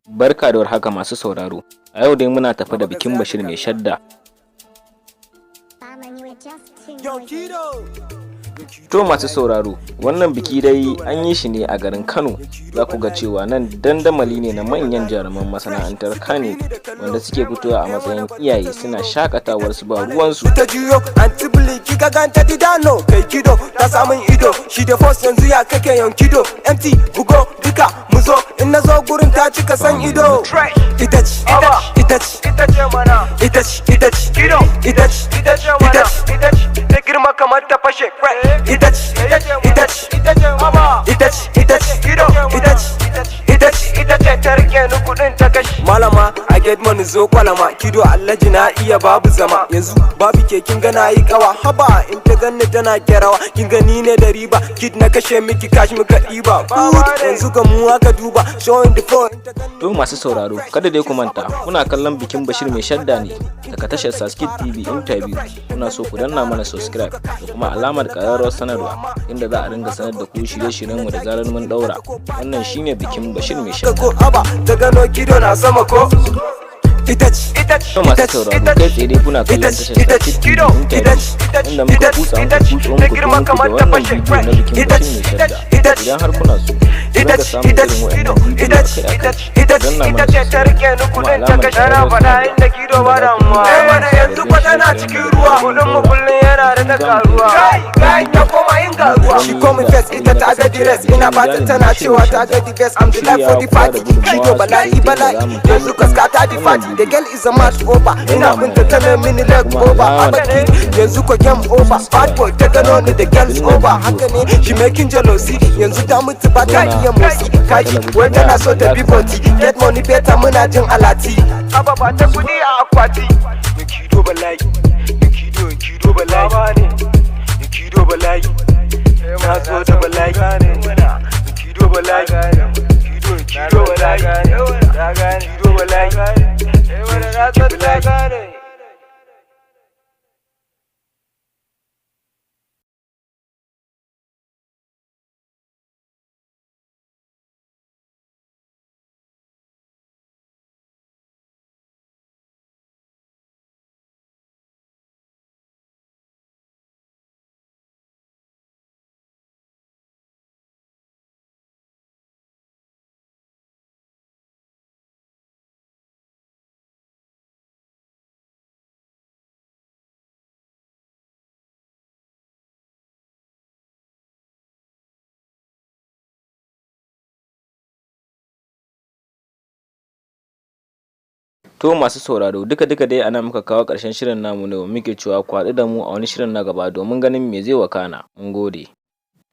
Barka da warhaka masu sauraro. A yau dai muna tafe da bikin Bashir Mai Shadda. Yo, Kido. To masu sauraro, wannan biki dai an yi shi ne a garin Kano. Za ku ga cewa nan dandamali ne na manyan jaruman masana'antar Kano wanda suke fitowa a matsayin iyaye suna shakatawar su ba ruwansu. Ta juyo, anti Biliki ka ganta didano, kai Kido, ta samun ido, shi da force yanzu ya kake yan Kido, empty, bugo, duka, mu zo, in na zo gurin ta cika san ido. Ita ce, ita ce, Ita ce mana. Ita ce, ita ce, Kido. Ita ce, Ita ce mana. Ita ce, Ita ce ta girma kamar ta fashe. Ita ce, Ita ce. Ita ce, Ita ce mama. Ita ce, ita ce, Kido. Ita ce, ita ce. Ita ce ta rike ni, kudin ta kashi. Malama, I get money, zo kwalama. Kido Allaji na iya babu zama. Yanzu babu ke, kin ga na yi kawa. Haba, in ta ganni tana kerawa. Kin gani ne da riba. Kid na kashe miki cash muka ɗiba. Good, yanzu ga mu aka duba. Showing the phone. To masu sauraro, kada dai ku manta, kuna kallon bikin Bashir Mai Shadda ne daga tashar Saskit TV Interview. Muna so ku danna mana subscribe da kuma alamar ƙararrawar sanarwa, inda za a ringa sanar da ku shirye-shiryenmu da zarar mun daura. Wannan shine bikin Bashir Mai Shadda. Ko haba, ta gano Kido na sama ko. Ita ce, Ita ce. To masu sauraro, kai tsaye dai kuna kallon tashar Saskit TV Interview, inda muka kutsa muku kutso Ta muku girma muku da kamar ta wannan fashe. bidiyo na bikin Ita Bashir ce, Mai Shadda. ita ce, Idan har kuna so, ku ita ringa ce, samun ita irin ce, waɗannan bidiyo ita ce, akai-akai. ita ce, Danna Ita mana ce ta subscribe rike ni, kuma kudin ta alamar kashi. Tana ƙararrawar faɗa sanarwa, inda Kido ba inda za ku damuwa. ringa Eh mana samun yanzu kwa tana sabbin cikin shirye-shiryen ruwa. da Kudin mu mun daura. kullum yana da ta karuwa. Kai, ya koma yin garuwa. She call me first, ita ta ga the rest. Ina bata tana cewa ta ga the best. I'm the life for the party. Kido bala'i bala'i. Yanzu ka scatter the party. The girl is a match over. Ina binta tana mini leg over. Abaki yanzu ko game over. Bad boy ta gano ni, the girl's over. Haka ne, she making jealousy. Yanzu ta mutu ba ta iya motsi. Kaji, wai tana so ta bi boti. Get money better, muna jin alati. Aba ba ta kudi a akwati. Kido bala'i. Kido, Kido bala'i. Baba ne. Kido bala'i. Na zo da bala'i. Kido bala'i. Kido, Kido bala'i. Kido bala'i. Kido bala'i. To masu sauraro, duka-duka dai anan muka kawo ƙarshen shirin namu na yau, muke cewa ku haɗu da mu a wani shirin na gaba domin ganin me zai wakana. Mun gode.